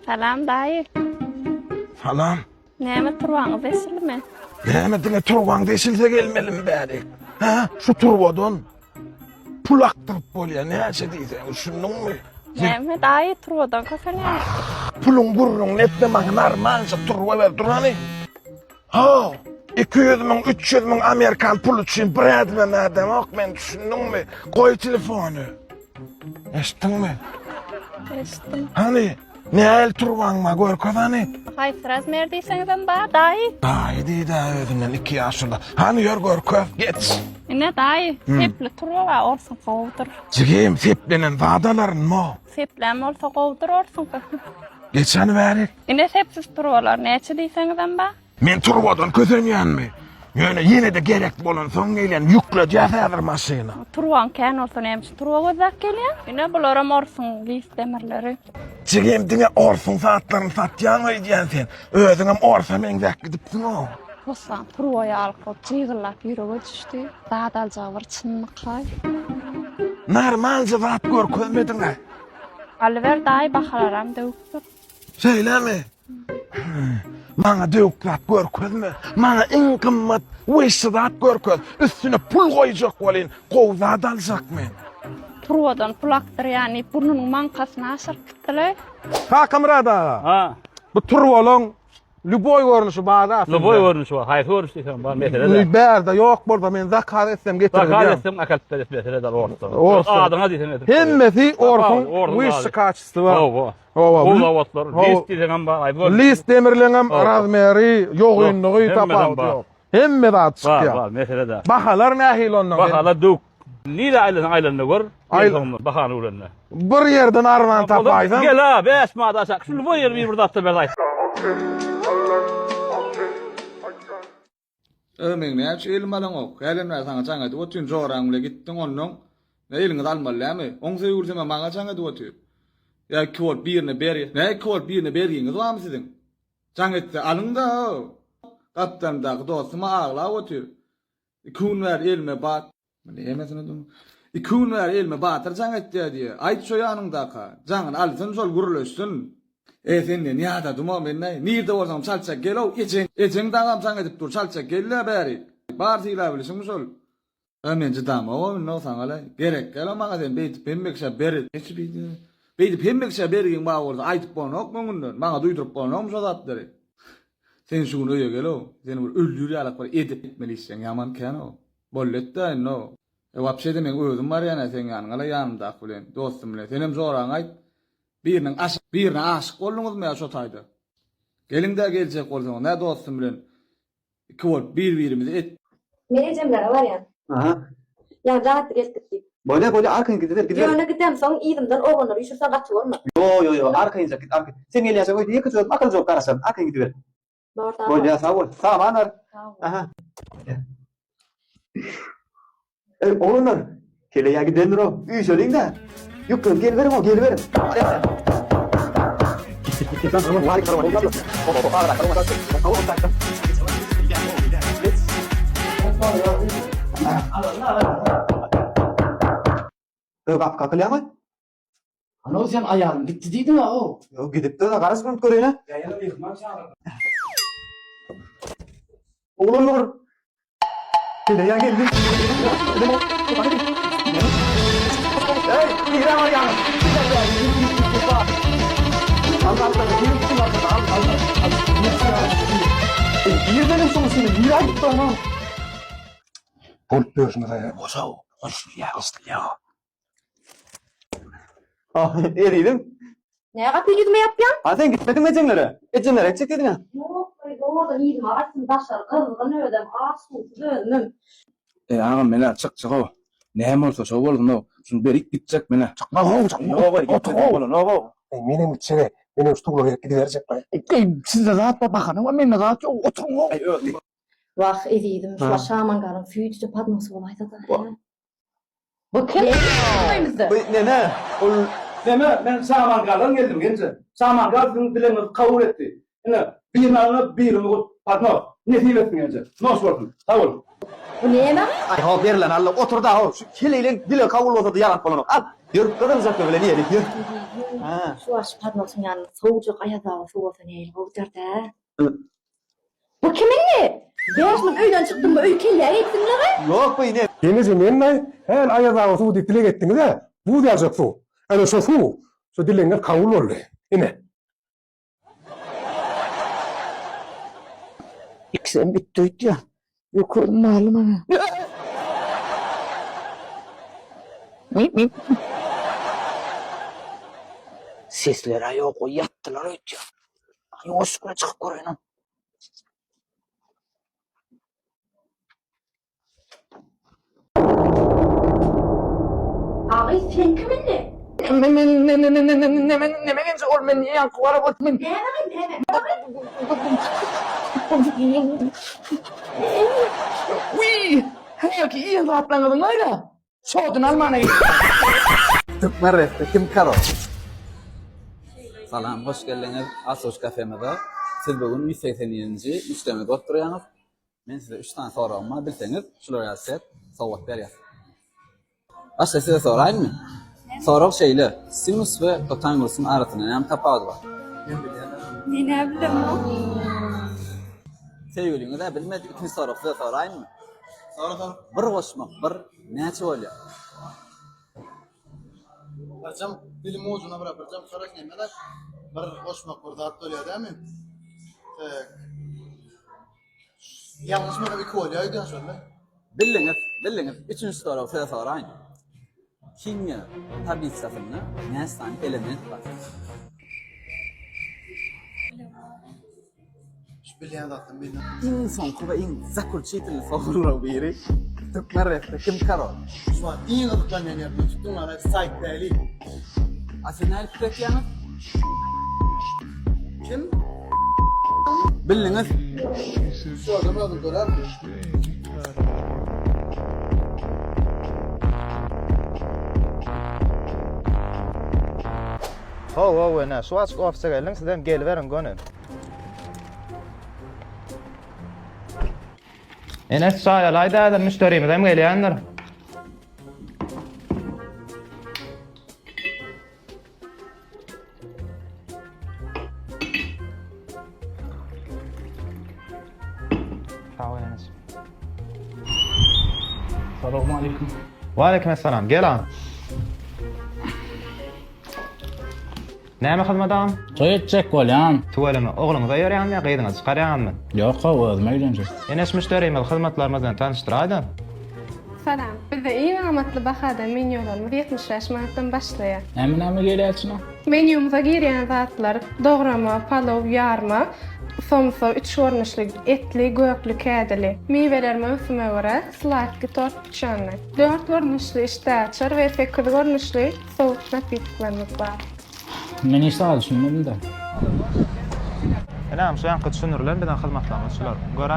Salam daýy. Salam. Näme turbaňyz deşildimi? Näme diňe turbaň deşilse gelmelimi bäri? Ha, şu turbadan pul akdyryp bolýar, näçe diýseň, düşündiňmi? Näme daýy turbadan kösenýäň? Puluň gürrüňini etme maňa normalja turba ber dur hany. Ha, 200 müň, 300 müň amerikan puly üçin bir ädimem ädemok men düşündiňmi? Goý telefony. Eşitdiňmi? Eşitdim. Hany, näl turbaň bar görkez hany. Haýsy razmer diýseňizem bar daýy. Daýy diýdi özünden 2 ýaşuly. Hany ýör görkez, geç. Ine daýy, sepli turba bar, orsuň gowudyr. Jigim, seplenen zat alarynmy? Seplän bolsa gowudyr orsuňky. Geç hany bärik. Ine sepsiz turbalar näçe diýseňizem bar. Men turbadan kösenýänmi? Ýöne ýene-de gerek bolansoň gelýän, ýükledýäs häzir maşyna. Turbaň kän bolsa näme üçin turba gözläp gelýäň? Ine bularam orsuň list demirleri. Jigim diňe orsuň zatlaryny satýaň öýdýän sen. Özüňem orsa meňzäp gidipsiň-ow. Bossan turba ýaly bolup jygyllap ýürege düşdi. Zat aljagy bir çynmykaý? Normalja zat görkezmediň-ä. Alyber daýy bahalaram döwükdir. Şeýlemi? Maňa döwük zat görkezme. Maňa iň gymmat wyşşy zat görkez. Üstüne pul goýjak welin, gowy zat aljak men. Turbadan pul akdyrýan diýip burnunyň maňkasyny aşyryp gitdiler. Kakamyrat aga. Ha. Bu turbalaň lýuboý görnüşi bar aslynda. Lýuboý görnüşi bar. Haýsy görnüş diýseň bar mesele däl. Bärde ýok bolsa men zakaz etsem getirip Zakaz etseň äkelip beres mesele däl orsda. Orsda. Adyňa diýseň getirip. Hemmesi orsuň wyşşy kaçysty bar. Hawa. Hawa. Gowy zawodlar. List diýseňem bar. Haýsy görnüş? List demirleňem Hawa. razmeri, ýogynlygy Ýok, tapawudy bar. ýok. Hemme zat Bar, çykýar. bar, mesele däl. Bahalar nähili ondan? Bahalar döwük. Nirä aýlansaň aýlanda gör. Aýl- Soňunda bahany öwrenme. Bir ýerden arzan tapaýsaň. Gel ha, 5 manat aşak. Şu bu ýer bir bir zatda ber aýt. Ö meň näme üçin elime alaňok? Hälem bäri saňa jaň edip otyryn, joraň bile gitdiň onnoň. Nä eliňizi almaly dämi? Oň söýgülisemä maňa jaň edip otyr. Ýa iki bolup birine ber, nä iki bolup birine bergiňiz barmy siziň? Jaň etse alyň-da, gapdalymdaky dostum-a aglap otyr. Iki gün bäri elime bat. Nämesine dum. Iki gün bäri elime Batyr jaň etýä diýýä. Aýt şo ýanyňdaka. Jaňyny alsyn şol gürleşsin. E senden ýadadym-ow men-aý. Nirde bolsaňam çaltjak gel-ow. Ejeň, ejeň dagam jaň edip dur. Çaltjak gel-dä bärik. Bar sylabilişiňmi şol. E men jydamok-ow indi-ow saňa-laý. Gerek däl-ow maňa sen beýdip hemme kişä ber. Beýdip hemme kişä bergiň bar bolsa aýdyp bolanokmy öňünden? Maňa duýduryp bolanokmy şo zatlary? Sen şu gün öýe gel-ow. Seni bir öldür ýalak bir edip etmeli işleň ýaman kän-ow. Boldy etdä indi-ow. E wapşe-de meň özüm barýan-a seň ýanyňa-la ýanymdaky bilen, dostum bilen. Senem joraňa aýt. Biriniň aşyk, birine aşyk bolduňyzmy ýa şo taýda? Geliň-dä geljek bolsaňyz, nä dostum bilen Iki bolup bir-birimizi et. Men ejemlere barýan. Aha. Ýaňy jaň etdi gelipdik diýip. Bolýa bolýa arkaýyn gidiber gidiber. Ýöne gidemsoň yzymdan oglanlary üýşürseň gaty görme. Ýo ýo ýo arkaýynjak git arkaýyn. Sen gelýänçäň öýde ýekeje özüm akylly bolup garaşaryn arkaýyn gidiber. Bor sag bol. Bolýa sag bol. Sag aman bar. Sag bol. Aha. Eý oglanlar heleýä gidendir-ow üýşeliň-dä. Ýüklenip geliberiň-ow geliberiň. Öý gapy kakylýamy? Hany sen aýalyň gitdi diýdiň-a ow. Ýok gidipdir-de garaş bir göreýin-ä. Ýa ýene myhman çagyrdy. Oglanlar! Heleýä geldi. Eý, nirä barýaňyz? Girdeniň şoň içine, nirä gitdi onuň? Bolup ýörşüňiz-ä. Goşaw, goşulýa, goşulýa. Ah, ezizim. Näme gapyny ýüzüme ýapýaň? Ha sen gitmediňmi ejeňlere? Ejemlere gitjek diýdiň-ä. Ýok, gyz, olardan yzyma gaýtdym, daşary gyzgyn özem, aç-suwsuz özümem. Eý, agam, men-ä çykjag-ow. Näme bolsa şo bolsun-ow. Şuny berip gitjek men-ä. Çykma-ow, çykma. Ýog-eý, Otur-ow. gitmeseň bolanok-ow. Eý, menem gitjeg-eý. Menem şu tugla gelip gidiberjek-laý. Eý, sizde zat bar, bahana bar, mende zat ýok, oturyň-ow. Eý, özüň Wah, ezizim, şu şamangalyň süýdüje podnosy bolaýsa-da, hä? Bu kim? Bu neme? Ol Neme, men Samangaldan geldim, genje. Samangal siziň dilegiňizi kabul etdi. Ine, birini alna, birini gut. Podnos. Nesip etsin genje. Noş bolsun. Sag boluň. Bu näme? Aý ho berlen alla otur da ho şu heleýleň dile kabul bolsada ýalap bolanok. Al ýör gyzyljak bilen iýeli ýör. Ha. Şu aş podnosyň ýanynda sowujak aýaz baba suw bolsa nähili gowudyr-da. Bu kim indi? 5000 öýden çykdym bu öý kelläge gitsinligi. Ýok bu ine. Ýeňeje men-aý, häl Aýaz aga suw diýip dileg etdiňiz-ä, buz ýaljak suw. Ana şo suw, şo dilegiňiz kabul boldy. Ine. Ikisem bitdi öýtýän. Ýokarym barly maňa. Sesler-ä ýok, o ýatdylar öýtýän. Ýuwaşlyk bilen çykyp göreýin. Agy sen kim indi? Men men ne ne ne ne ne ne men neme genje ol men ýaňky gara bolup men. Näme gyz näme? Wiý! Hälki iýen zatlaryňyzyň gaýra. Şoduny almana gitdim. Türkmen repde kim karol? Salam, hoş geldiňiz Asuş kafemize. Siz bu gün 187-nji müşderimiz bolup durýaňyz. Men size 3 sany soragym bar, bilseňiz, şular ýaly set sowgat berýäs. Başda size soraýynmy? Sorag şeýle, sinus we kotangusyň arasynda näme tapawudy bar? Men bilýän. Men näme bilemok. Söýgüliňiz-ä bilmedi, ikinji sorag size soraýynmy? Sora sor. Bir goşmak bir näçe bolýar? Birjam dilim ujuna bir birjam soraş näme zat? Bir goşmak bir zat bolýar dämi? Tek. Ýalňyşmasam iki bolýar öýdýän şonda. Bildiňiz, bildiňiz. Üçünji soragy size soraýyn. Himiýa tablisasynda näçe sany element bar? Şu bilýän zatym menden. Iň soňky we iň zakulçitelny soraglaryň biri. Türkmen repde kim karol? Şu wagt iň gyzyklanýan ýerimden tutduň lan saýt däli. A siz nähili pikir etýäňiz? Kim? Bildiňiz. Şu adam adyny görermi? Hawa, hawa, ene, şu açyk ofise geldiň, sizem geliberiň göni. Enes çaý alaýda häzir müşderimiz hem gelýändir. Sag bol Enes. Salowmaleýkim. Waleýkim essalam. Gel agam. Näme hyzmat agam? Toý etjek bolýan. Tüweleme, ogluňyza ýörýäňmi ýa gyzyňyzy çykarýaňyzmy? Ýok-a, özüme öýlenjek. Eneş müşderimizi hyzmatlarymyz bilen tanyşdyraýda. Salam. Bizde iň amatly bahadan menýularymyz 75 manatdan başlaýar. Näme näme gelýär içine? Menýumyza girýän zatlar, dograma, palow, ýarma, somsa, üç görnüşli, etli, gökli, kädili. Miweler möwsüme görä, sladki tort piçenli. Dört görnüşli işdäaçar we sekiz görnüşli sowuk napitoklarymyz bar. Men hiç zada düşünmedim-de. Ynam şu ýanky düşündirilen biziň hyzmatlarymyz şular. Göräý.